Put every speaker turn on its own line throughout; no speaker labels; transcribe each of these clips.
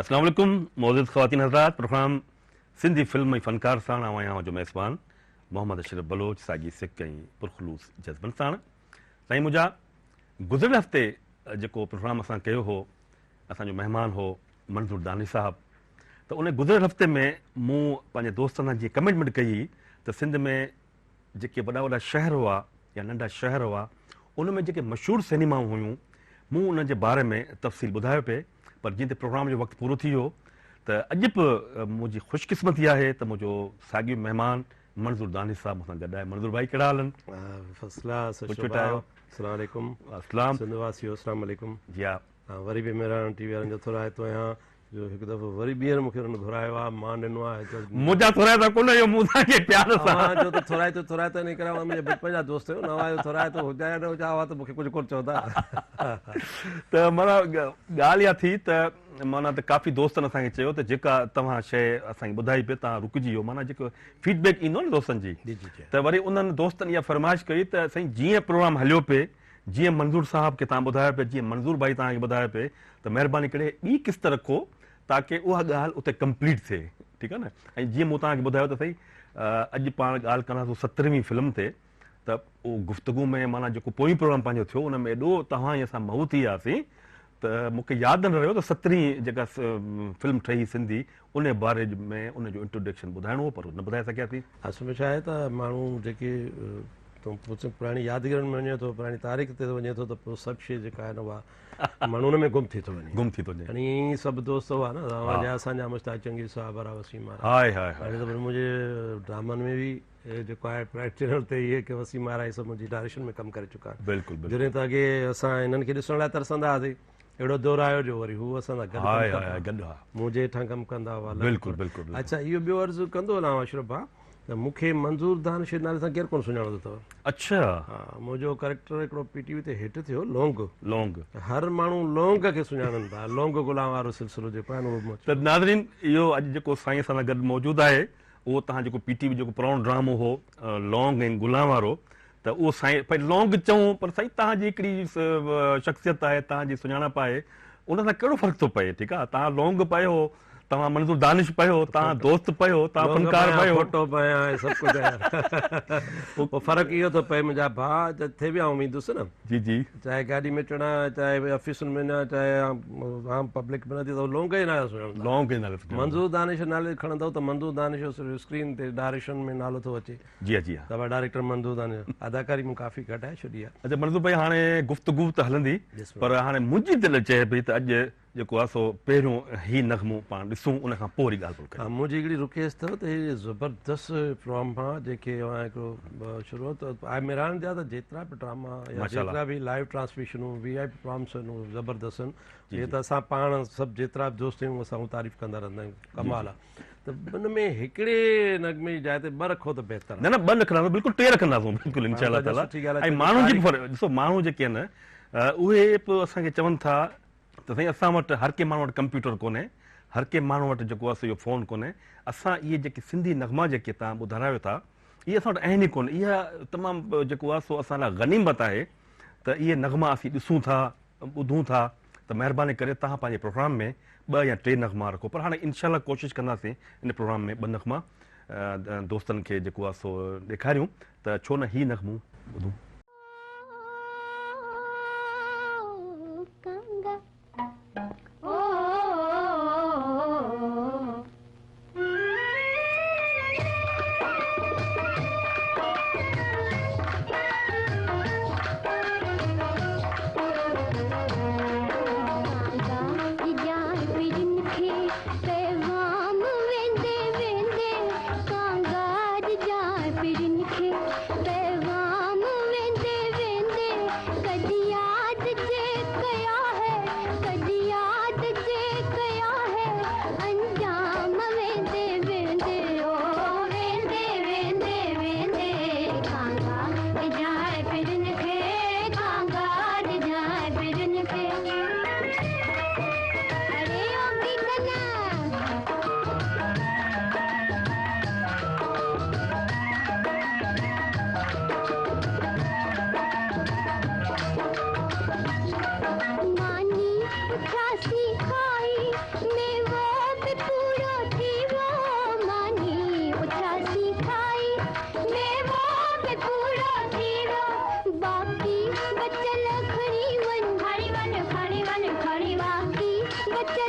اسلام عليڪم معزز خواتين حضرات پروگرام سنڌي فلم ۽ فنڪار ساڻ آئون آهيان اوهان جو ميزبان محمد اشرف بلوچ ساڳي سڪ ۽ پرخلوص جذبن ساڻ سائين منهنجا گذريل هفتي جيڪو پروگرام اسان ڪيو هو اسان جو مهمان هو منظور دانش صاحب ته ان گذريل هفتي ۾ مون پنهنجي دوستن سان جيئن ڪمٽمينٽ ڪئي هئي ته سنڌ ۾ جيڪي وڏا وڏا شهر هئا يا ننڍا شهر هئا ان ۾ جيڪي مشهور سئنيمائون هيون مون انهن جي باري ۾ تفصيل ٻڌايو پئي پر جيئن ته پروگرام جو وقت پورو ٿي ويو ته اڄ به منهنجي خوش قسمتي آهي ته منهنجو ساڳيو مهمان منظور دانش صاحب مون سان گڏ آهي منظور ڀائي ڪهڙا حال آهن؟
فرسٽ ڪلاس اشرف ڀاء السلام عليڪم.
اسلام
سنڌ واسيو السلام عليڪم.
جي ها.
وري به مهراڻ ٽي وي وارن جو ٿورائتو آهيان جو هڪ دفعو وري ٻيهر مون کي انهن گهرايو آهي، مان ڏنو آهي ته.
منهنجا ٿورائتا ڪونه آهيو، مون توهان کي پيار سان.
اوهان جو ته ٿورائتو ٿورائتو انهي ڪري اوهان منهنجا بچپن جا دوست آهيو نه، اوهان جو ٿورائتو هجان يا نه هجان اوهان ته مون کي ڪجهه ڪونه چوندا.
ته معنيٰ ڳالهه اها ٿي ته معنيٰ ته ڪافي دوستن اسان کي چيو ته جيڪا توهان شيء اسان کي ٻڌائي پئي توهان رڪجي ويو معنيٰ جيڪو فيڊ بيڪ ايندو آهي نه دوستن جي ته وري انهن دوستن اها فرمائش ڪئي ته سائين جيئن پروگرام هليو پئي جيئن منظور صاحب کي توهان ٻڌايو پئي جيئن منظور ڀائي توهان کي ٻڌايو پئي ته مهرباني ڪري ٻي قسط رکو تاڪه اها ڳالهه اتي ڪمپليٽ ٿئي ٺيڪ آهي نه ۽ جيئن مون توهان کي ٻڌايو ته سائين اڄ پاڻ ڳالهه ڪنداسون سترهوين فلم تي ته اهو گفتگو ۾ معنيٰ جيڪو پويون پروگرام پنهنجو ٿيو ان ۾ ايڏو توهان ۽ اسان محو ٿي وياسين ته مون کي ياد نه رهيو ته سترهين جيڪا فلم ٺهي سنڌي ان باري ۾ ان جو انٽروڊڪشن ٻڌائڻو هو پر نه ٻڌائي سگهياسين.
اصل ۾ ڇا آهي ته ماڻهو جيڪي تون پڇ پراڻي يادگيرين ۾ وڃي ٿو پراڻي تاريخ تي وڃي ٿو ته پوء سڀ شيء جيڪا آهي نه اها ماڻهو ان ۾ گم ٿي ٿو وڃي.
گم ٿي ٿو وڃي.
يعني ائين سڀ دوست هئا نه اوهان جا اسان جا مشتاق چنگيز صاحب وارا وسيم وارا.
High high high.
هاڻي ته منهنجي ڊرامن ۾ به جيڪو آهي پرائيويٽ چينل تي اهي ڪي وسيم وارا اهي سڀ منهنجي ڊائريڪشن ۾ ڪم ڪري چڪا آهن.
بلڪل بلڪل.
جڏهن ته اڳي اسان هنن کي ڏسڻ لاء ترسندا هئاسين. اهڙو دور آيو جو وري هو اسان سان گڏ ڪم ڪندا هئا.
گڏ ها.
منهنجي هيٺان ڪم ڪندا هئا.
بلڪل بلڪل.
اڇا اهو ٻيو عرض ڪندو هلان اشرف ڀاء ته مون کي منظور دانش جي نالي سان ڪير ڪونه سڃاڻندو اٿو.
اڇا.
ها منهنجو ڪريڪٽر هڪڙو پي ٽي وي تي هٽ ٿيو لونگ.
لونگ.
هر ماڻهو لونگ کي سڃاڻن ٿا لونگ غلام وارو سلسلو جيڪو آهي نه اهو.
ته ناظرين اهو اڄ جيڪو سائين اسان سان گڏ موجود آهي اهو توهان جيڪو پي ٽي وي جيڪو پراڻو ڊرامو هو لونگ ۽ گلان وارو ته اهو سائين ڀئي لونگ چئون پر سائين توهان جي هڪڙي شخصيت آهي توهان جي سڃاڻپ آهي ان سان ڪهڙو فرق ٿو پئي ٺيڪ آهي توهان لونگ پيو توهان منظور دانش پيو توهان دوست پيو توهان فنڪار پيو
فوٽو پيا ۽ سڀ ڪجهه آهي فرق اهو ٿو پئي منهنجا ڀاء جٿي به آئون ويندس نه
جي جي
چاهي گاڏي ۾ چڙهان چاهي آفيسن ۾ وڃان چاهي عام پبلڪ ۾ ته لونگ ئي نالي سڃاڻندا
لونگ ئي نالي سڃاڻندا
منظور دانش نالي کڻندو ته منظور دانش اسڪرين تي ڊائريڪشن ۾ نالو ٿو اچي
جي جي ها.
بابا ڊائريڪٽر منظور دانش اداڪاري مون ڪافي گهٽائي ڇڏي آ.
اچا منظور ڀائي هاڻي گفتگو ته هلندي پر هاڻي منهنجي دل چئي پئي ته اڄ جيڪو آ سو پهريون هي نغمو پاڻ ڏسون ان کان پوء وري ڳالهه ٻولهه ڪريون.
ها منهنجي هڪڙي رڪويسٽ اٿو ته هي زبردست ڊراما جيڪي اوهان هڪڙو شروع ته آء مهراڻ جا ته جيترا به ڊراما يا جيترا به لائيو ٽرانسميشنون وي آء پي پروگرامس آهن اهي زبردست آهن جيئن ته اسان پاڻ سڀ جيترا به دوست آهيون اسان تعريف ڪندا رهندا آهيون ڪمال آ. ته ان ۾ هڪڙي نغمي جي جاء تي ٻه رکو ته بهتر آهي.
نه نه ٻه نه رکنداسون بلڪل ٽي رکنداسون بلڪل انشاء الله تعالي ۽ ماڻهن جي به ڏسو ماڻهو جيڪي آهن اهي به اسان کي چون ٿا ته سائين اسان وٽ هر ڪنهن ماڻهو وٽ ڪمپيوٽر ڪونهي هر ڪنهن ماڻهو وٽ جيڪو آهي سو اهو فون ڪونهي اسان اهي جيڪي سنڌي نغما جيڪي توهان ٻڌارايو ٿا اهي اسان وٽ آهن ئي ڪونه اها تمام جيڪو آهي سو اسان لاء غنيمت آهي ته اهي نغما اسين ڏسون ٿا ٻڌون ٿا ته مهرباني ڪري توهان پنهنجي پروگرام ۾ ٻه يا ٽي نغما رکو پر هاڻي انشاء الله ڪوشش ڪنداسين ان پروگرام ۾ ٻه نغما دوستن کي جيڪو آهي سو ڏيکاريون ته ڇو نه هي نغمو ٻڌون.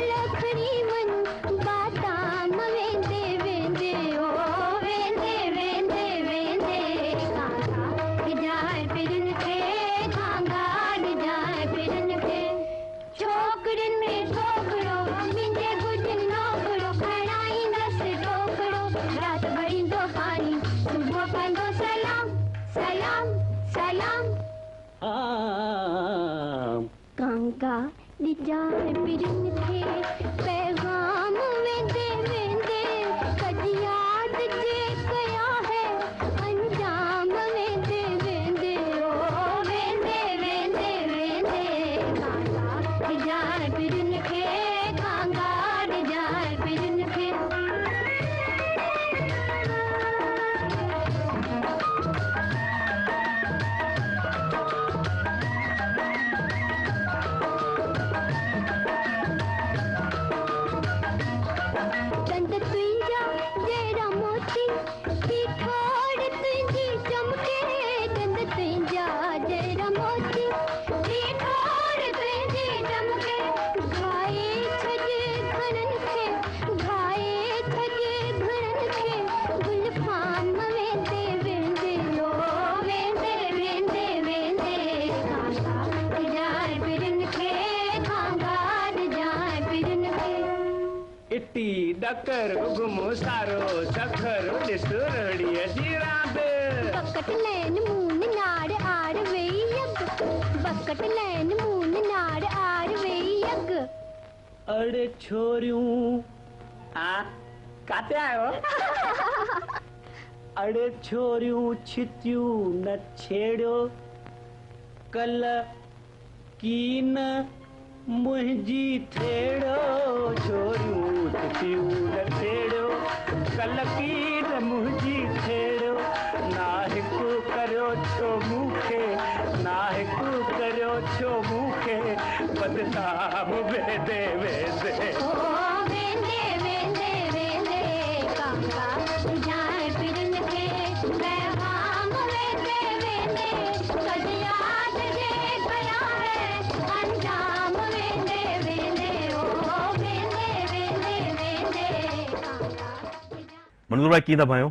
ڪل کڻي وڃ بادام ويندي ويندي او ويندي ويندي ويندي گانگا ڏجانء پرين کي گانگا ڏجانء پرين کي ڇوڪرين ۾ ڇوڪرو منهنجي گجن نوڪرو کڻائيندس ٽوڪرو رات ڀريندو پاڻي صبح ڪندو سلام سلام سلام. گانگا ڏجانء پرين کي پيغام ويندي ويندي ڪج ياد جي ڪيا هي انجام ويندي ويندي او ويندي ويندي ويندي گانگا ڏجانء پرين کي گانگا ڏجانء پرين کي. ڏند تنهنجا جهڙا موتي، ٿي ٺوڙ تنهنجي چمڪي. ڏند تنهنجا جهڙا موتي، ٿي ٺوڙ تنهنجي چمڪي. گهائي ڇڏ گهڻن کي، گهائي ڇڏ گهڻن کي، گلفام ويندي ويندي او ويندي ويندي ويندي گانگا ڏجانء پرين کي، گانگا ڏجانء پرين کي.
اٽي ڏڪر گم سارو سکر ڏس رهڙيء جي راند.
بڪٽ لين مون ناڙ آڙ ويئي اڳ بڪٽ لين مون ناڙ آڙ ويئي اڳ.
اڙي ڇوريون آ ڪاتي آيو اڙي ڇوريون ڇتيون نه ڇيڙيو ڪل ڪين منهنجي ٿيڙو ڇوريون ڇتيون نه ڇيڙيو ڪل ڪين منهنجي ٿيڙو ناهڪ ڪريو ڇو مون کي ناهڪ ڪريو ڇو مون کي بدنام ويندي ويندي.
او ويندي ويندي ويندي ڪانگا ڏجانء پرين کي پيغام ويندي ويندي ڪج ياد جي ڪيا هي انجام ويندي ويندي او ويندي ويندي ويندي ڪانگا ڏجانء.
منظور ڀائي ڪيئن ٿا ڀانيو؟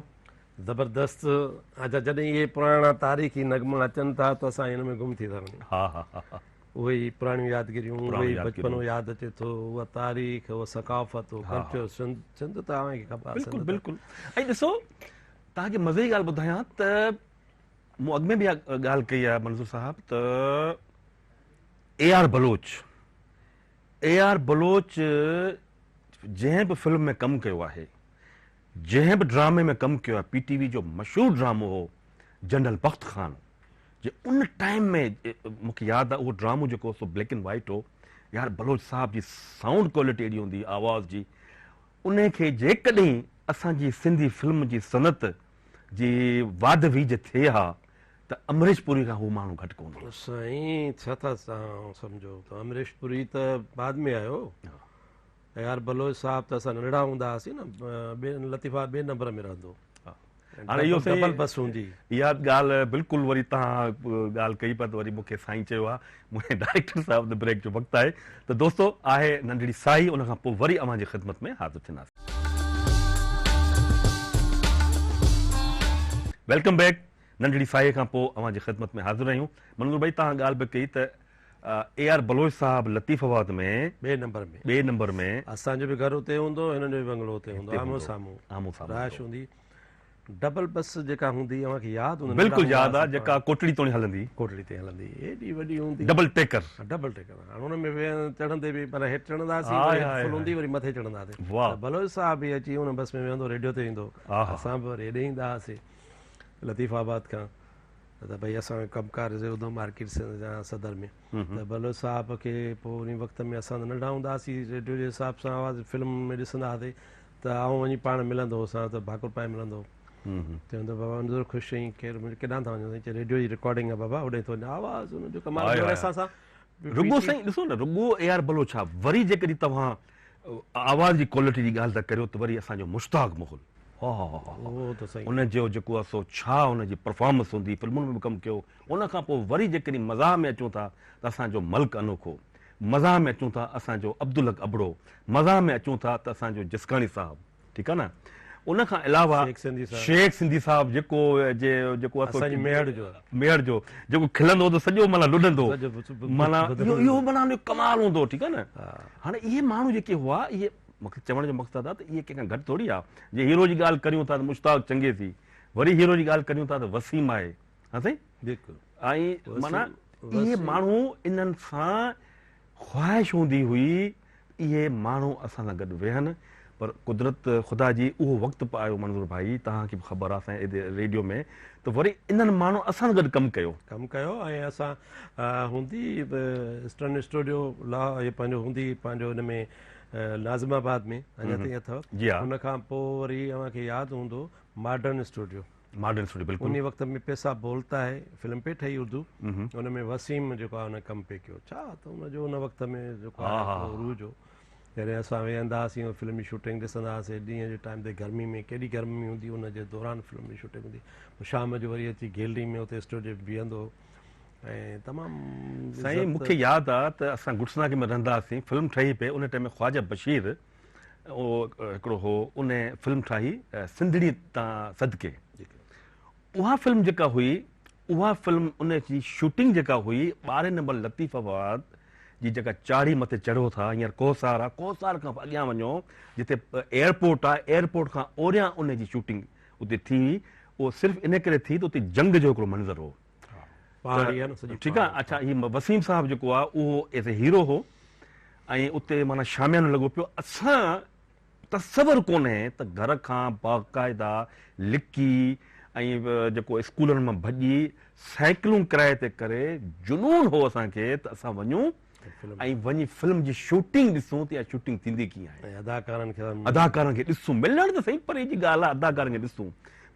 زبردست اچا جڏهن اهي پراڻا تاريخي نغما اچن ٿا ته اسان هن ۾ گم ٿي ٿا وڃون.
ها ها ها.
اهي ئي پراڻيون يادگيريون، اهو ئي بچپنو ياد اچي ٿو، اها تاريخ، اهو ثقافت، اهو ڪلچر، سنڌ سنڌ ته اوهان کي خبر آهي.
بلڪل بلڪل ۽ ڏسو توهان کي مزي جي ڳالهه ٻڌايان ته مون اڳ ۾ به اها ڳالهه ڪئي آهي منظور صاحب ته اي آر بلوچ اي آر بلوچ جنهن به فلم ۾ ڪم ڪيو آهي جنهن به ڊرامي ۾ ڪم ڪيو آهي پي ٽي وي جو مشهور ڊرامو هو جنرل بخت خان جي ان ٽائيم ۾ مون کي ياد آهي اهو ڊرامو جيڪو سو بليڪ اينڊ وائيٽ هو يار بلوچ صاحب جي سائونڊ ڪوالٽي اهڙي هوندي آواز جي ان کي جيڪڏهن اسان جي سنڌي فلم جي صنعت جي واڌ ويجهه ٿئي ها ته امريش پوري کان هو ماڻهو گهٽ ڪونه هو.
سائين ڇا ٿا توهان سمجهو ته امريش پوري ته بعد ۾ آيو يار بلوچ صاحب ته اسان ننڍڙا هوندا هئاسين نه ٻي لطيف آباد ٻئي نمبر ۾ رهندو
هو. هاڻي اهو سائين
ڊبل بس هوندي.
اها ڳالهه بلڪل وري توهان ڳالهه ڪئي پيا ته وري مون کي سائين چيو آهي منهنجي ڊائريڪٽر صاحب ته بريڪ جو وقت آهي ته دوستو آهي ننڍڙي ساهي ان کان پوء وري اوهان جي خدمت ۾ حاضر ٿينداسين. Welcome back ننڍڙي ساهي کان پوء اوهان جي خدمت ۾ حاضر آهيون. منظور ڀائي توهان ڳالهه به ڪئي ته اي آر بلوچ صاحب لطيف آباد ۾
ٻئي نمبر ۾.
ٻئي نمبر ۾.
اسان جو به گهر اتي هوندو هو، هنن جو به بنگلو اتي هوندو هو، آمهون سامهون
آمهون سامهون
رهائش هوندي. ڊبل بس جيڪا هوندي اوهان کي ياد هوندو
بلڪل ياد آ جيڪا ڪوٽڙي توڻي هلندي.
ڪوٽڙي تائين هلندي ايڏي وڏي هوندي.
Double decker.
Double decker هاڻ ان ۾ چڙهندي به معنيٰ هيٺ چڙهنداسين وري هيٺ فل هوندي وري مٿي چڙهنداسين ته بلوچ صاحب به اچي ان بس ۾ ويهندو ريڊيو تي ايندو اسان به وري هيڏي ايندا هئاسين لطيف آباد کان. ته ڀئي اسان جو ڪم ڪار هوندو مارڪيٽ صدر ۾ ته بلوچ صاحب کي پوء انهي وقت ۾ اسان ته ننڍا هوندا هئاسين ريڊيو جي حساب سان آواز فلم ۾ ڏسندا هئاسين ته آئون وڃي پاڻ ملندو هوس ته ڀاڪر پائي ملندو هو چوندو بابا منظور خوش آهين ڪير ڪيڏانهن ٿا وڃو سائين چي ريڊيو جي رڪارڊنگ آهي بابا هوڏي ٿو وڃان آواز ان جو ڪمال جو اسان سان
رڳو سائين ڏسو نه رڳو اي آر بلوچ ڇا وري جيڪڏهن توهان آواز جي ڪوالٽي جي ڳالهه ٿا ڪريو ته وري اسان جو مشتاق مغل ان جو جيڪو آهي سو ڇا ان جي پرفارمنس هوندي فلمن ۾ به ڪم ڪيو ان کان پوء وري جيڪڏهن مزاح ۾ اچون ٿا ته اسان جو ملڪ انوکو مزاح ۾ اچون ٿا اسان جو عبدالحق ابڙو، مزاح ۾ اچون ٿا ته اسان جو جسڪاڻي صاحب ٺيڪ آ نه ان کان علاوه شيخ سنڌي صاحب جيڪو جي جيڪو
اسان جي ميهڙ جو
ميهڙ جو جيڪو کلندو ته سڄو معنيٰ لڏندو معنيٰ اهو معنيٰ ان جو ڪمال هوندو ٺيڪ آ نه هاڻي اهي ماڻهو جيڪي هئا اهي مونکي چوڻ جو مقصد آ ته اهي ڪنهن کان گهٽ ٿوري آ جي هيرو جي ڳالهه ڪريون ٿا ته مشتاق چنگيزي وري هيرو جي ڳالهه ڪريون ٿا ته وسيم آهي ها سائين
بلڪل
۽ معنيٰ اهي ماڻهو انهن سان خواهش هوندي هئي اهي ماڻهو اسان سان گڏ ويهن پر قدرت خدا جي اهو وقت به آيو منظور ڀائي توهان کي به خبر آهي اسان جي ريڊيو ۾ ته وري انهن ماڻهن اسان سان گڏ ڪم ڪيو.
ڪم ڪيو ۽ اسان هوندي ايسٽرن اسٽوڊيو لا پنهنجو هوندي پنهنجو ان ۾ ناظم آباد ۾ اڃا تائين اٿو ان کان پوء وري اوهان کي ياد هوندو ماڊرن اسٽوڊيو.
ماڊرن اسٽوڊيو بلڪل.
انهي وقت ۾ پيسا بولتا هي فلم پئي ٺهي اردو ان ۾ وسيم جيڪو آهي ان ڪم پئي ڪيو ڇا ته ان جو ان وقت ۾ جيڪو آهي عروج هو جڏهن اسان ويهندا هئاسين ۽ فلم جي شوٽنگ ڏسندا هئاسين ڏينهن جي ٽائيم تي گرمي ۾ ڪيڏي گرمي هوندي ان جي دوران فلم جي شوٽنگ هوندي پوء شام جو وري اچي گيلري ۾ اتي اسٽوڊيو ۾ بيهندو هو ۽ تمام
سائين مون کي ياد آ ته اسان گڊسناڪي ۾ رهندا هئاسين فلم ٺهي پئي ان ٽائيم ۾ خواجه بشير اهو هڪڙو هو ان فلم ٺاهي سنڌڙي تان صدقي اها فلم جيڪا هئي اها فلم ان جي شوٽنگ جيڪا هئي ٻارهين نمبر لطيف آباد جي جيڪا چاڙهي مٿي چڙهو ٿا هينئر ڪوهسار آ ڪوهسار کان اڳيان وڃو جتي ايئرپورٽ آ ايئرپورٽ کان اوريان ان جي شوٽنگ اتي ٿي هئي اهو صرف ان ڪري ٿي ته اتي جنگ جو هڪڙو منظر هو ٺيڪ آ اڇا هي وسيم صاحب جيڪو آ اهو ايز اي هيرو هو ۽ اتي معنيٰ شاميانو لڳو پيو اسان تصور ڪونهي ته گهر کان باقاعده لڪي ۽ جيڪو اسڪولن مان ڀڄي سائيڪلون ڪرائي تي ڪري جنون هو اسان کي ته اسان وڃون ۽ وڃي فلم جي شوٽنگ ڏسون ته اها شوٽنگ ٿيندي ڪيئن آهي.
۽ اداڪارن کي
اداڪارن کي ڏسون ملڻ ته سهي پري جي ڳالهه آهي اداڪارن کي ڏسون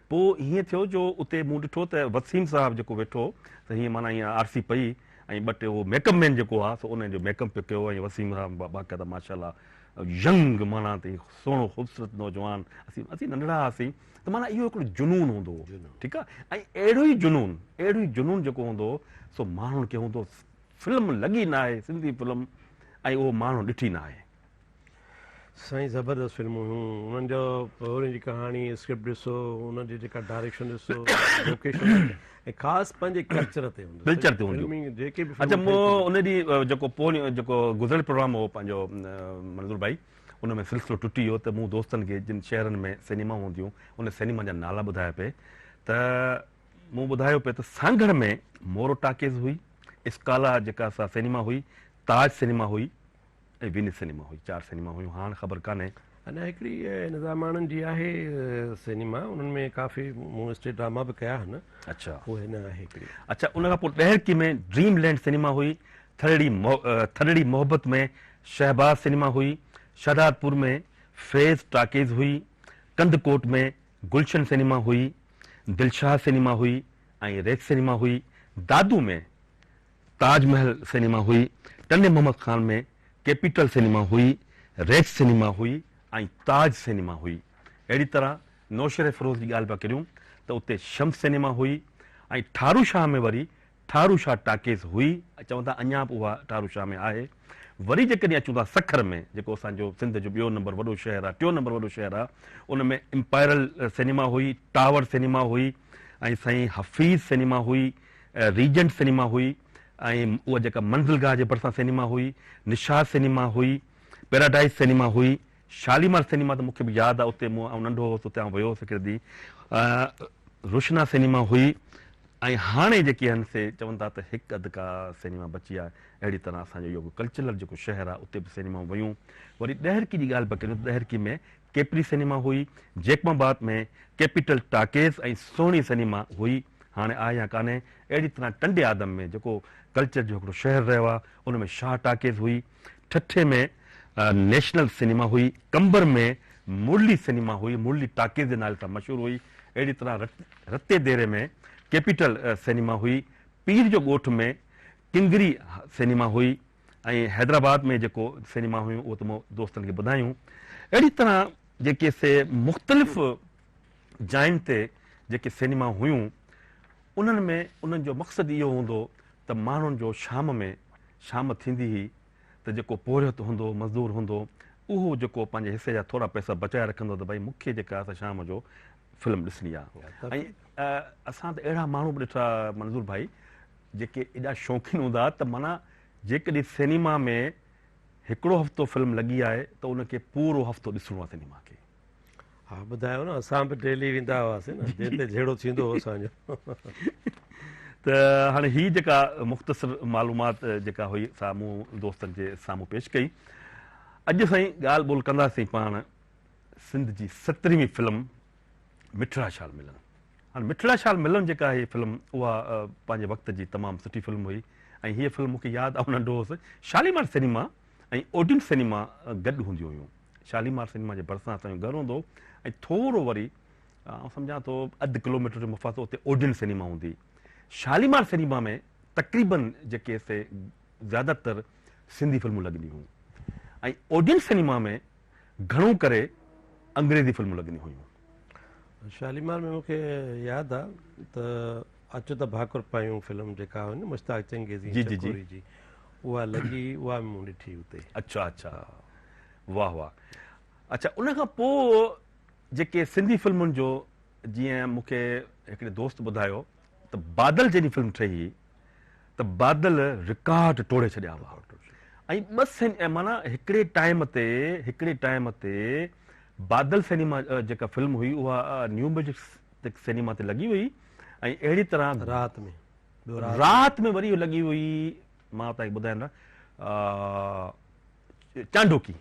پوء هيئن ٿيو جو اتي مون ڏٺو ته وسيم صاحب جيڪو ويٺو ته هيئن معنيٰ هيئن آرسي پئي ۽ ٻه ٽي هو ميڪ اپ مين جيڪو آهي سو ان جو ميڪ اپ پيو ڪيو ۽ وسيم صاحب باقاعده ماشاء الله ينگ معنيٰ ته سهڻو خوبصورت نوجوان اسين اسين ننڍڙا هئاسين ته معنيٰ اهو هڪڙو جنون هوندو هو ٺيڪ آهي ۽ اهڙو ئي جنون اهڙو ئي جنون جيڪو هوندو هو سو ماڻهن کي هوندو فلم لڳي ناهي سنڌي فلم ۽ اهو ماڻهو ڏٺي ناهي.
سائين زبردست فلمون هيون انهن جو انهن جي ڪهاڻي اسڪرپٽ ڏسو انهن جي جيڪا ڊائريڪشن ڏسو لوڪيشن ۽ خاص پنهنجي ڪلچر تي هوندو
ڪلچر تي هوندو
جيڪي به
اچا مون ان ڏينهن جيڪو پوء جيڪو گذريل پروگرام هو پنهنجو منظور ڀائي ان ۾ سلسلو ٽٽي ويو ته مون دوستن کي جن شهرن ۾ سئنيما هونديون ان سئنيما جا نالا ٻڌايا پئي ته مون ٻڌايو پئي ته سانگهڙ ۾ مورو ٽاڪيز هئي، اسڪالا جيڪا سا سئنيما هئي، تاج سئنيما هئي ۽ وينس سئنيما هئي، چار سئنيما هيون، هاڻ خبر ڪانهي.
اڃا هڪڙي نظاماڻين جي آهي سئنيما، انهن ۾ ڪافي مون اسٽيج ڊراما به ڪيا آهن.
اڇا.
اهي نه آهي هڪڙي.
اڇا ان کان پوء ڏهرڪي ۾ ڊريم لينڊ سئنيما هئي، ٿرڙي ٿرڙي محبت ۾ شهباز سئنيما هئي، شهدادپور ۾ فيض ٽاڪيز هئي، ڪنڌڪوٽ ۾ گلشن سئنيما هئي، دلشاهه سئنيما هئي ۽ ريڪس سئنيما هئي، دادو ۾ تاج محل سئنيما هئي، ٽنڊي محمد خان ۾ ڪيپيٽل سئنيما هئي، ريڪس سئنيما هئي ۽ تاج سئنيما هئي. اهڙي طرح نوشهريفروز جي ڳالهه پيا ڪريون ته اتي شمس سئنيما هئي ۽ ٺاروشاهه ۾ وري ٺارو شاهه ٽاڪيز هئي، چون ٿا اڃا به اها ٺارو شاهه ۾ آهي. وري جيڪڏهن اچون ٿا سکر ۾ جيڪو اسان جو سنڌ جو ٻيو نمبر وڏو شهر آهي، ٽيون نمبر وڏو شهر آهي، ان ۾ امپائرل سئنيما هئي، ٽاور سئنيما هئي ۽ سائين حفيظ سئنيما هئي، ريجنٽ سئنيما هئي ۽ اها جيڪا منزل گاهه جي ڀرسان سئنيما هئي، نشاط سئنيما هئي، پيراڊائيز سئنيما هئي، شاليمار سئنيما ته مون کي به ياد آ اتي مون آئون ننڍو هوس اتي آئون ويو هوس هڪڙي ڏينهن روشنا سئنيما هئي ۽ هاڻي جيڪي آهن سي چون ٿا ته هڪ اڌ ڪا سئنيما بچي آهي اهڙي طرح اسان جو اهو ڪلچرل جيڪو شهر آهي اتي به سئنيمائون ويون وري ڏهرڪي جي ڳالهه پيا ڪريون ته ڏهرڪي ۾ ڪيپري سئنيما هئي جيڪب آباد ۾ ڪيپيٽل ٽاڪيز ۽ سهڻي سئنيما هئي هاڻي آهي يا ڪانهي اهڙي طرح ٽنڊي آدم ۾ جيڪو ڪلچر جو هڪڙو شهر رهيو آهي ان ۾ شاهه ٽاڪيز هئي ٺٽي ۾ نيشنل سئنيما هئي، قمبر ۾ مرلي سئنيما هئي، مرلي ٽاڪيز جي نالي سان مشهور هئي، اهڙي طرح رتي ديري ۾ ڪيپيٽل سئنيما هئي، پير جو ڳوٺ ۾ ڪنگري سئنيما هئي ۽ حيدرآباد ۾ جيڪو سئنيما هيون اهو ته مون دوستن کي ٻڌايون. اهڙي طرح جيڪي سي مختلف جاين تي جيڪي سئنيما هيون انهن ۾ انهن جو مقصد اهو هوندو ته ماڻهن جو شام ۾ شام ٿيندي هئي ته جيڪو پورهيت هوندو، مزدور هوندو، اهو جيڪو پنهنجي حصي جا ٿورا پئسا بچائي رکندو ته ڀئي مون کي جيڪا آهي سا شام جو فلم ڏسڻي آهي ۽ اسان ته اهڙا ماڻهو به ڏٺا منظور ڀائي جيڪي ايڏا شوقين هوندا ته معنيٰ جيڪڏهن سئنيما ۾ هڪڙو هفتو فلم لڳي آهي ته ان کي پورو هفتو ڏسڻو آهي سئنيما کي.
ها ٻڌايو نه اسان به ڊيلي ويندا هئاسين نه جنهن تي جهيڙو ٿيندو هو اسان جو.
ته هاڻي هي جيڪا مختصر معلومات جيڪا هئي سا مون دوستن جي سامهون پيش ڪئي. اڄ سائين ڳالهه ٻولهه ڪنداسين پاڻ سنڌ جي سترهين فلم مٺڙا شال ملن. هاڻي مٺڙا شال ملن جيڪا هي فلم اها پنهنجي وقت جي تمام سٺي فلم هئي ۽ هيء فلم مون کي ياد آئون ننڍو هوس شاليمار سئنيما ۽ اوڊين سئنيما گڏ هونديون هيون. شاليمار سئنيما جي ڀرسان اسان جو گهر هوندو هو ۽ ٿورو وري آئون سمجهان ٿو اڌ ڪلوميٽر جو مفاصلو اتي اوڊين سئنيما هوندي هئي. شاليمار سئنيما ۾ تقريبن جيڪي سي زياده تر سنڌي فلمون لڳنديون هيون ۽ اوڊين سئنيما ۾ گهڻو ڪري انگريزي فلمون لڳنديون هيون.
شاليمار ۾ مون کي ياد آ ته اچ ته ڀاڪر پايون فلم جيڪا هئي نه مشتاق چنگيزي ۽ چڪوري جي اها لڳي اها به مون ڏٺي اتي.
اڇا اڇا واه واه اڇا ان کان پوء جيڪي سنڌي فلمن جو جيئن مون کي هڪڙي دوست ٻڌايو ته بادل جڏهن فلم ٺهي هئي ته بادل رڪارڊ ٽوڙي ڇڏيا هئا ۽ ٻه سين معنيٰ هڪڙي ٽائيم تي هڪڙي ٽائيم تي بادل سئنيما جيڪا فلم هئي اها نيو ميوزڪ سئنيما تي لڳي هئي ۽ اهڙي طرح
رات ۾
رات ۾ وري لڳي هئي مان توهان کي ٻڌايان چانڊوڪي.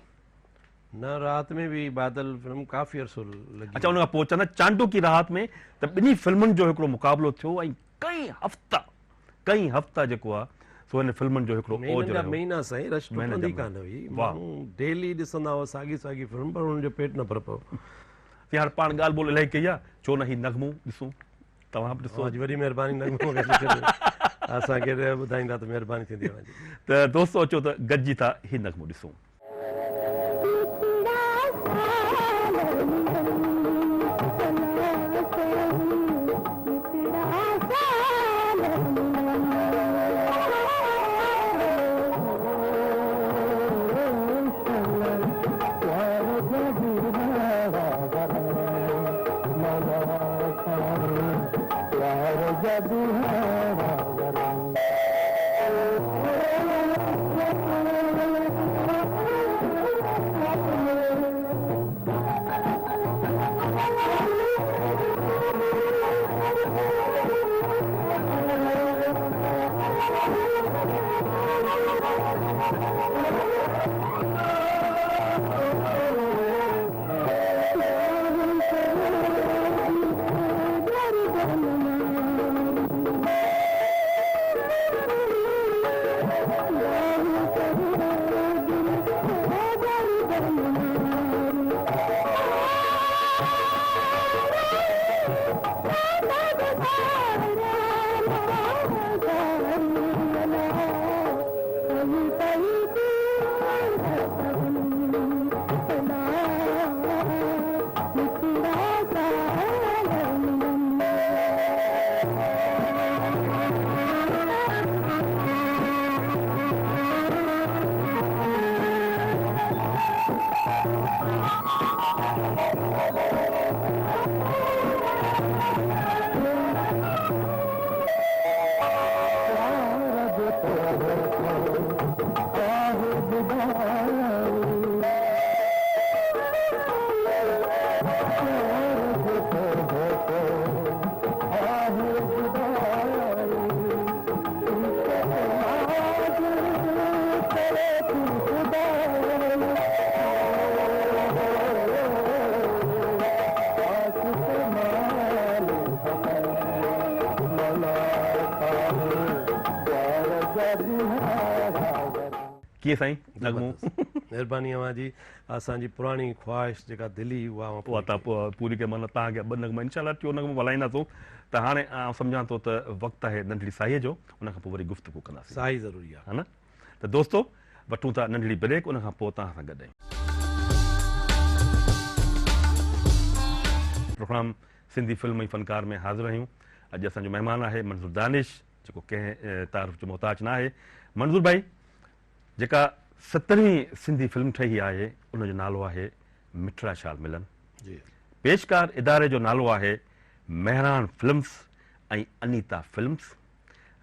نه رات ۾ به بادل فلم ڪافي عرصو لڳي.
اڇا ان کان پوء چوندا چانڊوڪي رات ۾ ته ٻنهي فلمن جو هڪڙو مقابلو ٿيو ۽ ڪئين هفتا ڪئين هفتا جيڪو آ سو هن فلمن جو هڪڙو اوج
مهينن جا مهينا سائين رش ٽٽندي ڪانه هئي ماڻهو ڊيلي ڏسندا هئا ساڳي ساڳي فلم پر انهن جو پيٽ نه ڀربو هو.
سائين هاڻ پاڻ ڳالهه ٻولهه الاهي ڪئي آ ڇو نه هي نغمو ڏسون. توهان به ڏسو.
اوهان جي وڏي مهرباني نغمو ڳائي ڇڏيو اسان کي ٻڌائيندا ته مهرباني ٿيندي اوهان جي.
ته دوستو اچو ته گڏجي ٿا هي نغمو ڏسون. ڪيئن سائين نغمو.
مهرباني اوهان جي اسان جي پراڻي خواهش جيڪا دلي اها اوهان
پوري ڪئي. پوري ڪئي معنيٰ توهان کي ٻه نغما انشاء الله ٽيون نغمو به هلائينداسون ته هاڻي آئون سمجهان ٿو ته وقت آهي ننڍڙي ساهيء جو ان کان پوء وري گفتگو ڪنداسين.
ساهي ضروري آهي.
ها نه ته دوستو وٺون ٿا ننڍڙي بريڪ ان کان پوء توهان سان گڏ آهيون. پروگرام سنڌي فلم ۽ فنڪار ۾ حاضر آهيون اڄ اسان جو مهمان آهي منظور دانش جيڪو ڪنهن تعارف جو محتاج نه آهي. منظور ڀائي جيڪا سترهين سنڌي فلم ٺهي آهي ان جو نالو آهي مٺڙا شال ملن. پيشڪار اداري جو نالو آهي Mehran films ۽ Anita films.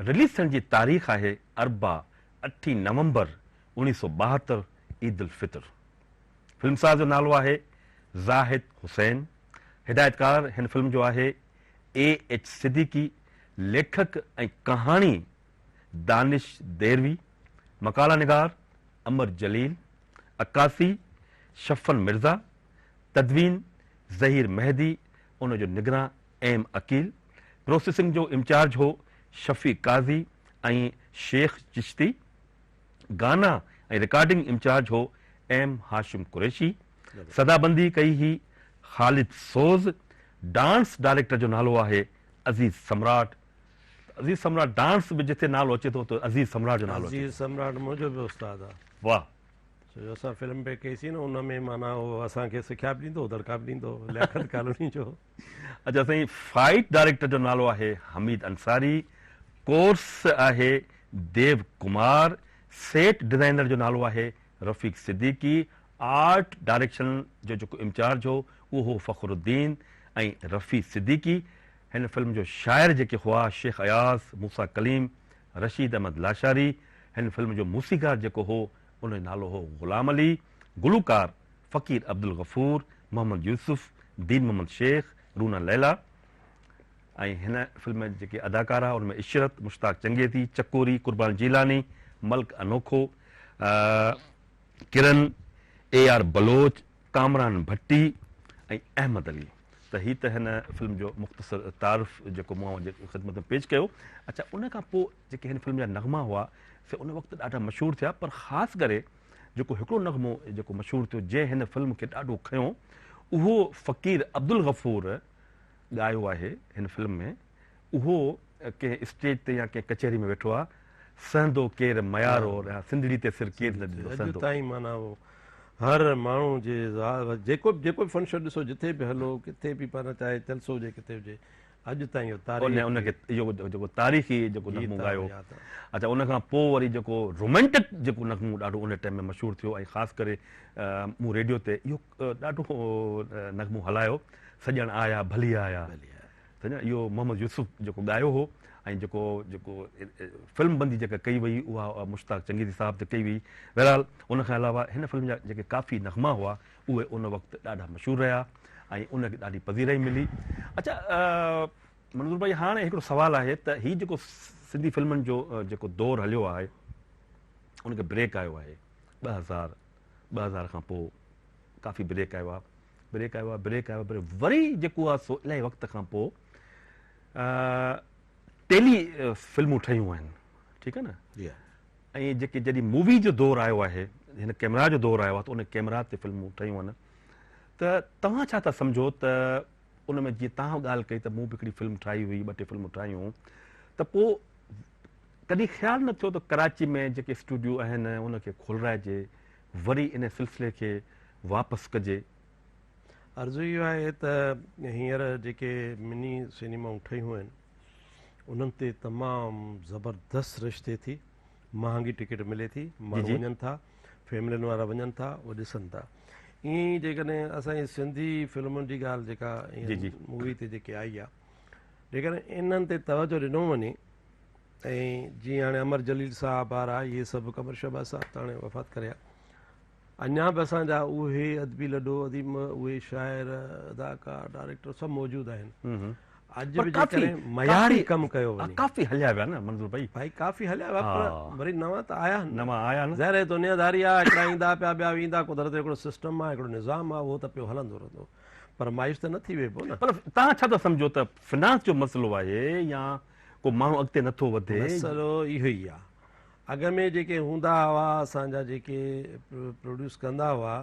Release ٿيڻ جي تاريخ آهي اربع اٺين نومبر 1972 عيد الفطر. فلمساز جو نالو آهي زاهد حسين. هدايتڪار هن فلم جو آهي اي ايڇ صديقي، ليکڪ ۽ ڪهاڻي دانش ديروي، مقالا نگار امر جليل، عڪاسي شفن مرزا، تدوين ظهير مهدي، ان جو نگران ايم عقيل، پروسيسنگ جو انچارج هو شفيع قاضي ۽ شيخ چشتي، گانا ۽ رڪارڊنگ انچارج هو ايم هاشم قريشي، صدابندي ڪئي هئي خالد سوز، ڊانس ڊائريڪٽر جو نالو آهي عزيز سمراٽ، عزيز سمراٽ ڊانس به جتي نالو اچي ٿو ته عزيز سمراٽ جو نالو اچي ٿو.
عزيز سمراٽ منهنجو به استاد آ.
واه.
ڇو جو اسان فلم پئي ڪئي سين نه ان ۾ معنيٰ هو اسان کي سکيا به ڏيندو هو دڙڪا به ڏيندو هو لياقت ڪالوني جو.
اچا سائين فائيٽ ڊائريڪٽر جو نالو آهي حميد انصاري، ڪورس آهي ديو ڪمار، سيٽ ڊزائنر جو نالو آهي رفيق صديقي، آرٽ ڊائريڪشن جو جيڪو انچارج هو اهو هو فخر الدين ۽ رفيع صديقي، هن فلم جو شاعر جيڪي هئا شيخ اياز، موسيٰ ڪليم، رشيد احمد لاشاري، هن فلم جو موسيقار جيڪو هو ان جو نالو هو غلام علي، گلوڪار فقير عبدالغفور، محمد يوسف، دين محمد شيخ، رونا ليليٰ ۽ هن فلم ۾ جيڪي اداڪار هئا ان ۾ عشرت، مشتاق چنگيزي، چڪوري، قربان جيلاني، ملڪ انوکو، ڪرن، اي آر بلوچ، ڪامران ڀٽي ۽ احمد علي. ته هي ته هن فلم جو مختصر تعارف جيڪو مون اوهان جي خدمت ۾ پيش ڪيو. اڇا ان کان پوء جيڪي هن فلم جا نغما هئا سي ان وقت ڏاڍا مشهور ٿيا پر خاص ڪري جيڪو هڪڙو نغمو جيڪو مشهور ٿيو جنهن هن فلم کي ڏاڍو کنيو اهو فقير عبدالغفور ڳايو آهي هن فلم ۾ اهو ڪنهن اسٽيج تي يا ڪنهن ڪچهري ۾ ويٺو آهي سهندو ڪير ميارو يا سنڌڙي تي سر ڪير نه ڏيندو
اڄ
سهندو.
تائين معنيٰ اهو هر ماڻهو جي جيڪو جيڪو به فنڪشن ڏسو جٿي به هلو ڪٿي به پاڻ چاهي جلسو هجي ڪٿي هجي اڄ تائين اهو تاريخي
ان کي اهو جيڪو تاريخي جيڪو نغمو ڳايو
ياد آهي.
اڇا ان کان پوء وري جيڪو رومانٽڪ جيڪو نغمو ڏاڍو ان ٽائيم ۾ مشهور ٿيو ۽ خاص ڪري مون ريڊيو تي اهو ڏاڍو نغمو هلايو سڄڻ آيا ڀلي آيا سمجهيا اهو محمد يوسف جيڪو ڳايو هو ۽ جيڪو جيڪو فلم بندي جيڪا ڪئي وئي اها مشتاق چنگيزي صاحب تي ڪئي وئي بهرحال ان کان علاوه هن فلم جا جيڪي ڪافي نغما هئا اهي ان وقت ڏاڍا مشهور رهيا ۽ ان کي ڏاڍي پذيرائي ملي اڇا منظور ڀائي هاڻي هڪڙو سوال آهي ته هي جيڪو سنڌي فلمن جو جيڪو دور هليو آهي ان کي بريڪ آيو آهي 2000 2000 کان پوء ڪافي بريڪ آيو آهي بريڪ آيو آهي بريڪ آيو آهي وري جيڪو آهي سو الاهي وقت کان پوء ٽيلي فلمون ٺهيون آهن ٺيڪ آهي نه
جي
۽ جيڪي جڏهن مووي جو دور آيو آهي هن ڪيمرا جو دور آيو آهي ته ان ڪيمرا تي فلمون ٺهيون آهن ته توهان ڇا ٿا سمجهو ته ان ۾ جيئن توهان ڳالهه ڪئي ته مون به هڪڙي فلم ٺاهي هئي ٻه ٽي فلمون ٺاهيون ته پوء ڪڏهن خيال نه ٿيو ته ڪراچي ۾ جيڪي اسٽوڊيو آهن ان کي کولرائجي وري ان سلسلي کي واپس ڪجي.
عرض اهو آهي ته هينئر جيڪي مني سئنيمائون ٺهيون آهن انهن تي تمام زبردست رش ٿئي ٿي، مهانگي ٽڪيٽ ملي ٿي، ماڻهو وڃن ٿا، فيملين وارا وڃن ٿا، اهي ڏسن ٿا. ائين ئي جيڪڏهن اسان جي سنڌي فلمن جي ڳالهه جيڪا مووي تي جيڪي آئي آهي جيڪڏهن انهن تي توجه ڏنو وڃي ۽ جيئن هاڻي امر جليل صاحب وارا اهي سڀ قمر شهباز صاحب ته هاڻي وفات ڪري ويا اڃا به اسان جا اهي ادبي لڏو اديب اهي شاعر اداڪار ڊائريڪٽر سڀ موجود آهن اڄ به جيڪڏهن معياري ڪم ڪيو وڃي
ڪافي هليا ويا نه منظور ڀائي
ڀائي ڪافي هليا ويا پر وري نوان ته آيا
نوان آيا نه
ظاهر آهي دنيا داري آهي هڪڙا ايندا پيا ٻيا ويندا قدرت جو هڪڙو سسٽم آهي هڪڙو نظام آهي اهو ته پيو هلندو رهندو پر مايوس ته نه ٿي ويهبو نه
پر توهان ڇا ٿا سمجهو ته فنانس جو مسئلو آهي يا ڪو ماڻهو اڳتي نٿو وڌي.
مسئلو اهو ئي آ. اڳ ۾ جيڪي هوندا هئا اسان جا جيڪي پروڊيوس ڪندا هئا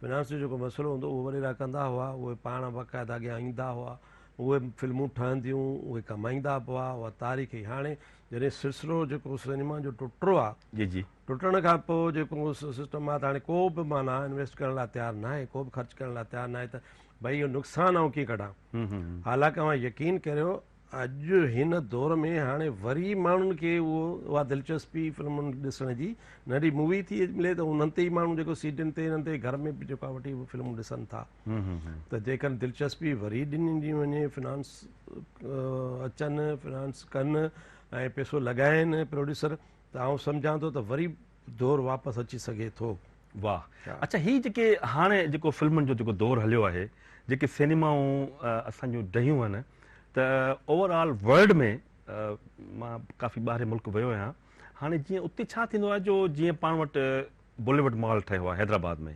فنانس جو جيڪو مسئلو هوندو اهو وڏيرا ڪندا هئا اهي پاڻ باقاعده اڳيان ايندا هئا اهي فلمون ٺهنديون اهي ڪمائيندا به هئا اها تاريخ هئي هاڻي جڏهن سلسلو جيڪو سئنيما جو ٽٽو آ
جي جي
ٽٽڻ کان پوء جيڪو سسٽم آ ته هاڻي ڪو به معنيٰ انويسٽ ڪرڻ لاء تيار ناهي ڪو به خرچ ڪرڻ لاء تيار ناهي ته ڀئي اهو نقصان آئون ڪيئن ڪڍان حالانڪه اوهان يقين ڪريو اڄ هن دور ۾ هاڻي وري ماڻهن کي اهو اها دلچسپي فلمن ڏسڻ جي ننڍي مووي ٿي ملي ته انهن تي ئي ماڻهو جيڪو سي ڊين تي انهن تي گهر ۾ به جيڪو وٺي فلمون ڏسن ٿا ته جيڪڏهن دلچسپي وري ڏني وڃي فنانس اچن فنانس ڪن ۽ پيسو لڳائين پروڊيوسر ته آئون سمجهان ٿو ته وري دور واپس اچي سگهي ٿو.
واھ اڇا هي جيڪي هاڻي جيڪو فلمن جو جيڪو دور هليو آهي جيڪي سينيمائون اسان جون ڊهيون آهن ته اوور آل ورلڊ ۾ مان ڪافي ٻاهرين ملڪ ويو آهيان هاڻي جيئن اتي ڇا ٿيندو آهي جو جيئن پاڻ وٽ بوليوڊ مال ٺهيو آهي حيدرآباد ۾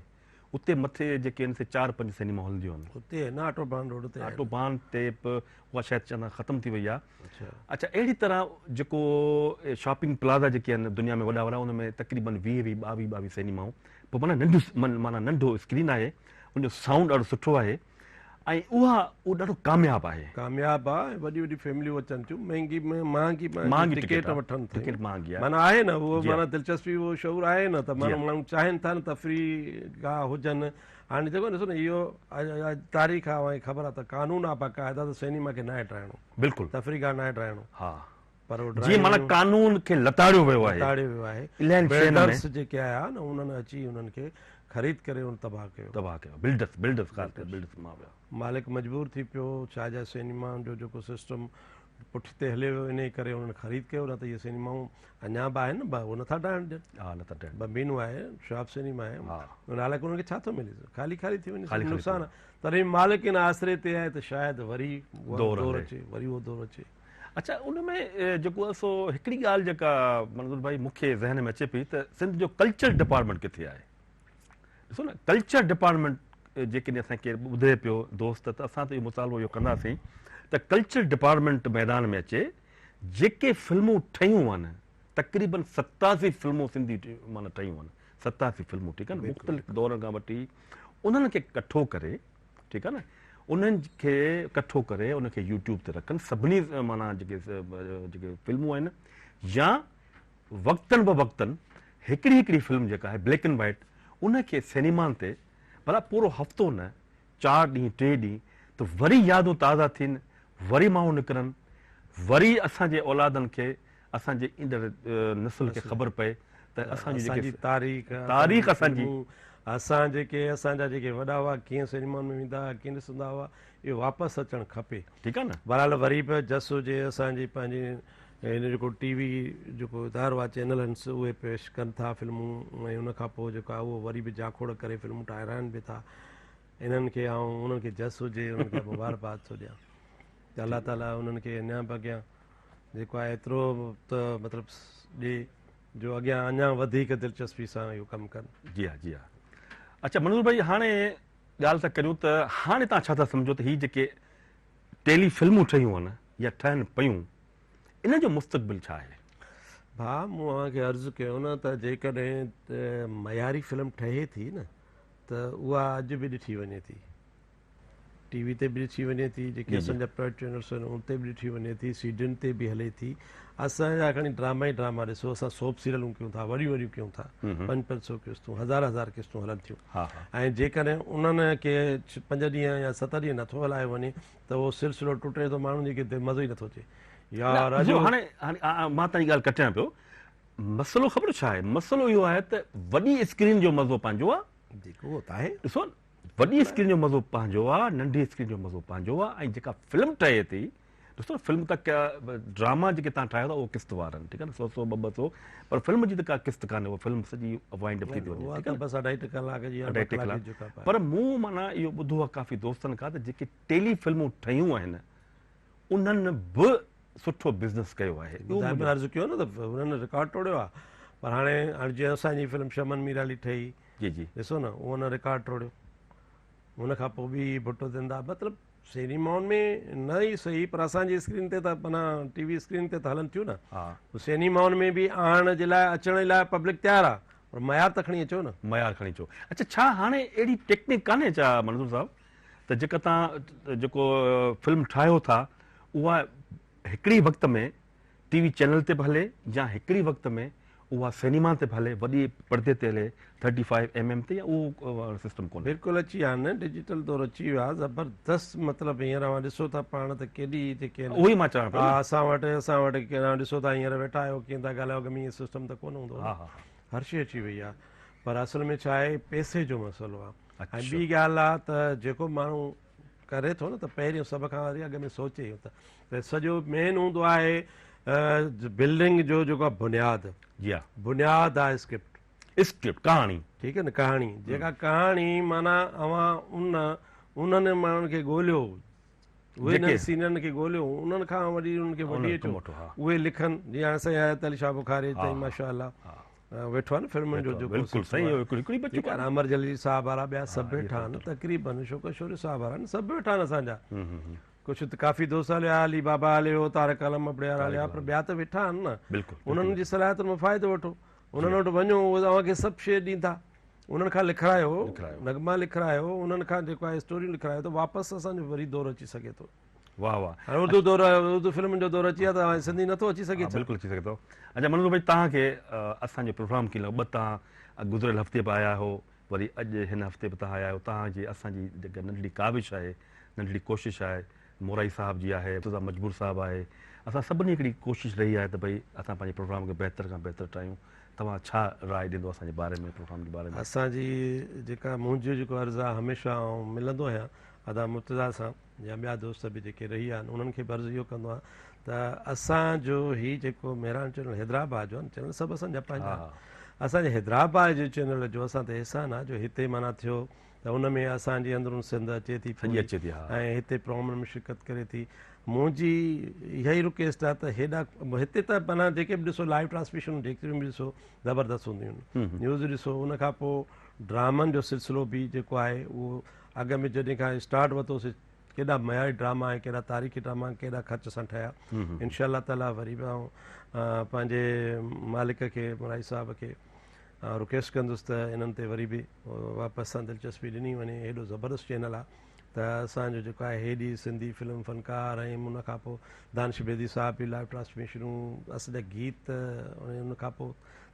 اتي مٿي جيڪي آهن سي چار پنج سينيما هلنديون آهن.
اتي آهن نه آٽو بان روڊ تي آهن.
آٽو بان تي به اها شايد چون ٿا ختم ٿي وئي آهي. اڇا اهڙي طرح جيڪو شاپنگ پلازا جيڪي آهن دنيا ۾ وڏا وڏا ان ۾ تقريبن ويهه ويهه ٻاويهه ٻاويهه سينيمائون پوء معنيٰ ننڍو معنيٰ ننڍو اسڪرين آهي ان جو سائونڊ ڏاڍو سٺو آهي ۽ اها اهو ڏاڍو ڪامياب آهي.
ڪامياب آ ۽ وڏيون وڏيون فيمليون اچن ٿيون مهنگي مهانگي
مهانگي
ٽڪيٽ وٺن ٿيون
ٽڪيٽ مهانگي آ
معنيٰ آهي نه اهو معنيٰ دلچسپي اهو شعور آهي نه ته معنيٰ ماڻهو چاهين ٿا نه تفريح گاهه هجن هاڻي جيڪو ڏسو نه اهو تاريخ آ اوهان کي خبر آ ته قانون آ باقاعده ته سئنيما کي ناهي ڊاهڻو
بلڪل
تفريح گاهه ناهي ڊاهڻو
ها
پر اهو
جيئن معنيٰ قانون کي لتاڙيو ويو آهي
لتاڙيو ويو آهي
الهن شين ۾
بلڊرس جيڪي آيا نه انهن اچي انهن کي خريد ڪري ان تباهه ڪيو
تباهه ڪيو بلڊرس بلڊرس خاص ڪري بلڊرس مان ويا
مالڪ مجبور ٿي پيو ڇا جا سينيمائن جو جيڪو سسٽم پٺتي هليو ويو انهي ڪري انهن خريد ڪيو نه ته اهي سينيمائون اڃا به آهن نه اهي نٿا ڊاهڻ ڏين
ها نٿا ڊاهڻ
بمبينو آهي شهاب سينيما آهي
ها
حالانڪه انهن کي ڇا ٿو ملي خالي خالي ٿي وڃي نقصان تڏهن مالڪ ان آسري تي آهي ته شايد وري دور اچي وري اهو دور اچي
اڇا ان ۾ جيڪو آهي سو هڪڙي ڳالهه جيڪا منظور ڀائي مون کي ذهن ۾ اچي پئي ته سنڌ جو ڪلچر ڊپارٽمينٽ ڪٿي آهي؟ ڏسو نه ڪلچر ڊپارٽمينٽ جيڪڏهن اسان ڪير ٻڌي پيو دوست ته اسان ته اهو مطالبو اهو ڪنداسين ته ڪلچر ڊپارٽمينٽ ميدان ۾ اچي جيڪي فلمون ٺهيون آهن تقريبن 87 فلمون سنڌي معنيٰ ٺهيون آهن 87 فلمون ٺيڪ آهي نه مختلف دورن کان وٺي انهن کي ڪٺو ڪري ٺيڪ آ نه انهن کي ڪٺو ڪري ان کي يوٽيوب تي رکن سڀني معنيٰ جيڪي جيڪي فلمون آهن يا وقتن به وقتن هڪڙي هڪڙي فلم جيڪا آهي بليڪ اينڊ وائيٽ ان کي سينيمان تي ڀلا پورو هفتو نه چار ڏينهن ٽي ڏينهن ته وري يادون تازا ٿين وري ماڻهو نڪرن وري اسان جي اولادن کي اسان جي ايندڙ نسل کي خبر پئي ته اسان جي
جيڪي تاريخ
تاريخ اسان جي
اسان جيڪي اسان جا جيڪي وڏا هئا ڪيئن سئنيمائن ۾ ويندا هئا ڪيئن ڏسندا هئا اهو واپس اچڻ کپي
ٺيڪ آ نه
بهرحال وري به جس هجي اسان جي پنهنجي هن جيڪو ٽي وي جيڪو ادارو آ چينل آهن اهي پيش ڪن ٿا فلمون ۽ ان کان پوء جيڪو آ اهو وري به جاکوڙ ڪري فلمون ٺاهرائن به ٿا انهن کي آئون انهن کي جس هجي انهن کي مبارڪباد ٿو ڏيان ته الله تعالي انهن کي اڃا به اڳيان جيڪو آهي ايترو ته مطلب ڏي جو اڳيان اڃا وڌيڪ دلچسپي سان اهو ڪم ڪن.
جي ها جي ها اڇا منظور ڀائي هاڻي ڳالهه ٿا ڪريون ته هاڻي توهان ڇا ٿا سمجهو ته هي جيڪي ٽيلي فلمون ٺهيون آهن يا ٺهن پيون ان جو مستقبل ڇا آهي؟
ڀاء مون اوهان کي عرض ڪيو نه ته جيڪڏهن معياري فلم ٺهي ٿي نه ته اها اڄ به ڏٺي وڃي ٿي. ٽي وي تي به ڏٺي وڃي ٿي جيڪي اسان جا پرائيويٽ چينلس آهن ان تي به ڏٺي وڃي ٿي سي ڊين تي به هلي ٿي اسان جا کڻي ڊراما ئي ڊراما ڏسو اسان سوپ سيريلون ڪيون ٿا وڏيون وڏيون ڪيون ٿا پنج پنج سو قسطون هزار هزار قسطون هلن ٿيون ۽ جيڪڏهن انهن کي پنج ڏينهن يا ست ڏينهن نٿو هلايو وڃي ته اهو سلسلو ٽٽي ٿو ماڻهن جي مزو ئي نٿو اچي
يار هاڻي هاڻي مان تنهنجي ڳالهه ڪٽيان پيو مسئلو خبر ڇا آهي مسئلو اهو آهي ته وڏي اسڪرين جو مزو پنهنجو آهي
جيڪو اهو ته آهي
ڏسو وڏي اسڪرين جو مزو پنهنجو آ ننڍي اسڪرين جو مزو پنهنجو آ ۽ جيڪا فلم ٺهي ٿي ڏسو فلم ته ڊراما جيڪي تان ٺاهيو ٿا اهو قسط وار آهن ٺيڪ آ نه سو سو ٻه ٻه سو پر فلم جي ته ڪا قسط ڪانهي اها فلم سڄي وائنڊ اپ ٿي ٿي وڃي ٺيڪ آ نه
بس اڍائي ٽي ڪلاڪ جي
اڍائي ٽي ڪلاڪ پر مون معنيٰ اهو ٻڌو آ ڪافي دوستن کان ته جيڪي ٽيلي فلمون ٺهيون آهن انهن به سٺو بزنس ڪيو آهي
اهو مون عرض ڪيو نه ته انهن رڪارڊ ٽوڙيو آ پر هاڻي هاڻي جيئن اسان جي فلم شمن ميرالي ٺهي
جي جي.
ڏسو نه اهو ان رڪارڊ ٽوڙيو ان کان پوء ٻي ڀٽو زنده مطلب سينيمائن ۾ نه ئي صحيح پر اسان جي اسڪرين تي ته معنيٰ ٽي وي اسڪرين تي ته هلن ٿيون نه سينيمائن ۾ به آڻڻ جي لاء اچڻ جي لاء پبلڪ تيار آ پر معيار ته کڻي اچو نه
معيار کڻي اچو اڇا ڇا هاڻي اهڙي ٽيڪنڪ ڪانهي ڇا منظور صاحب ته جيڪا تان جيڪو فلم ٺاهيو ٿا اها هڪڙي وقت ۾ ٽي وي چينل تي به هلي يا هڪڙي وقت ۾ اها سئنيما تي به هلي وڏي پردي تي هلي ٿرٽي فائيو ايم ايم تي يا اهو سسٽم ڪونهي.
بلڪل اچي ويا آهن ڊجيٽل دور اچي ويو آهي زبردست مطلب هينئر اوهان ڏسو ٿا پاڻ ته ڪيڏي جيڪي آهن
اهو ئي مان چوان پيو نه.
اسان وٽ اسان وٽ اوهان ڏسو ٿا هينئر ويٺا آهيو ڪيئن ٿا ڳالهايو اڳ ۾ ائين سسٽم ته ڪونه هوندو هو نه هر شي اچي وئي آهي پر اصل ۾ ڇا آهي پئسي جو مسئلو آهي ۽ ٻي ڳالهه آهي ته جيڪو ماڻهو ڪري ٿو نه ته پهريون سڀ کان وري اڳ ۾ سوچي ته سڄو مين هوندو آهي بلڊنگ جو جيڪو آهي بنياد
جي ها
بنياد آهي اسڪرپٽ
اسڪرپٽ ڪهاڻي
ٺيڪ آهي نه ڪهاڻي جيڪا ڪهاڻي معنيٰ اوهان ان انهن ماڻهن کي ڳوليو اهي انهن سينئرن کي ڳوليو انهن کان وڏي انهن کي وٺي اچو اهي لکن جيئن هاڻي سائين حيات علي شاهه بخاري سائين ماشاء الله ويٺو آهي نه فلمن جو جيڪو
بلڪل صحيح هو هڪڙي بچو
ڪار امر جليل صاحب وارا ٻيا سڀ ويٺا آهن تقريبن شوڪت شوري صاحب وارا سڀ ويٺا آهن اسان جا ڪجهه ته ڪافي دوست هليا علي بابا هليو طارق عالم ابڙيار هليا پر ٻيا ته ويٺا آهن نه
بلڪل
انهن جي صلاحيتن مان فائدو وٺو انهن وٽ وڃو اهي اوهان کي سڀ شيء ڏيندا انهن کان لکرايو نغما لکرايو انهن کان جيڪو آهي اسٽوريون لکرايو ته واپس اسان جو وري دور اچي سگهي ٿو
واه واه
هاڻي اردو دور اردو فلمن جو دور اچي ويو ته هاڻي سنڌي نٿو اچي سگهي ڇا؟
بلڪل اچي سگهي ٿو. اچا منظور ڀائي توهان کي اسان جو پروگرام ڪيئن لڳو ٻه توهان گذريل هفتي به آيا آهيو وري اڄ هن هفتي به توهان آيا آهيو توهان جي اسان جي جيڪا ننڍڙي ڪاوش آهي ننڍڙي ڪوشش آهي مورائي صاحب جي آهي مرتضيٰ مجبور صاحب آهي اسان سڀني هڪڙي ڪوشش رهي آهي ته ڀئي اسان پنهنجي پروگرام کي بهتر کان بهتر ٺاهيون توهان ڇا راء ڏيندو اسان جي باري ۾ پروگرام جي باري ۾.
اسان جي جيڪا منهنجو جيڪو عرض آهي هميشه آئون ملندو آهيان ادا مرتضيٰ سان يا ٻيا دوست به جيڪي رهي آهن انهن کي به عرض اهو ڪندو آهيان ته اسان جو هي جيڪو مهراڻ چينل حيدرآباد جو آهي نه چينل سڀ اسان جا پنهنجا آهن اسان جي حيدرآباد جي چينل جو اسان تي احسان آهي جو هتي معنيٰ ٿيو ته ان ۾ اسان جي اندرون سنڌ اچي ٿي
سڄي اچي ٿي ها
۽ هتي پروگرامن ۾ شرڪت ڪري ٿي منهنجي اها ئي رڪويسٽ آهي ته هيڏا هتي ته معنيٰ جيڪي به ڏسو لائيو ٽرانسميشن جيتريون به ڏسو زبردست هونديون آهن نيوز ڏسو ان کان پوء ڊرامن جو سلسلو به جيڪو آهي اهو اڳ ۾ جڏهن کان اسٽارٽ ورتوسي ڪيڏا معياري ڊراما ۽ ڪيڏا تاريخي ڊراما ڪيڏا خرچ سان ٺهيا انشاء الله تعالي وري به آئون پنهنجي مالڪ کي مورائي صاحب کي رڪويسٽ ڪندس ته انهن تي وري به واپس سان دلچسپي ڏني وڃي هيڏو زبردست چينل آ ته اسان جو جيڪو آهي هيڏي سنڌي فلم فنڪار ۽ ان کان پوء دانش بيدي صاحب به لائيو ٽرانسميشنون اسان جا گيت ان کان پوء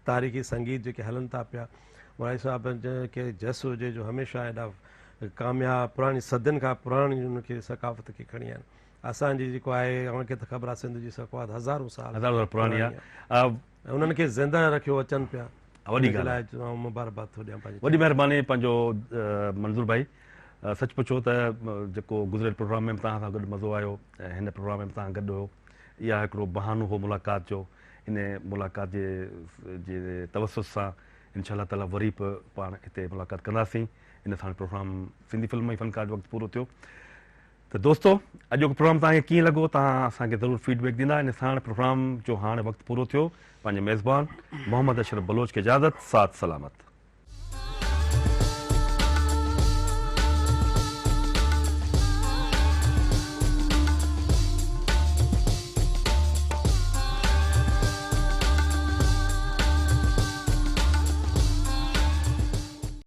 تاريخي سنگيت جيڪي هلن ٿا پيا مورائي صاحب کي جس هجي جو هميشه ايڏا ڪامياب پراڻي صدين کان پراڻي ان کي ثقافت کي کڻي آيا آهن اسان جي جيڪو آهي اوهان کي ته خبر آهي سنڌ جي ثقافت هزارون سال
هزارون سال پراڻي آهي
۽ انهن کي زنده رکيو اچن پيا
وڏي ڳالهه
آهي آئون مبارڪباد ٿو ڏيان پنهنجي
وڏي مهرباني پنهنجو منظور ڀائي سچ پڇو ته جيڪو گذريل پروگرام ۾ به توهان سان گڏ مزو آيو ۽ هن پروگرام ۾ به توهان گڏ هيو اها هڪڙو بهانو هو ملاقات جو ان ملاقات جي جي توسط سان انشاء الله تعالي وري به پاڻ هتي ملاقات ڪنداسين ان ساڻ پروگرام سنڌي فلم ۽ فنڪار جو وقت پورو ٿيو ته دوستو اڄوڪو پروگرام توهان کي ڪيئن لڳو توهان اسان کي ضرور فيڊ بيڪ ڏيندا ان ساڻ پروگرام جو هاڻ وقت پورو ٿيو پنهنجي ميزبان محمد اشرف بلوچ کي اجازت ساٿ سلامت.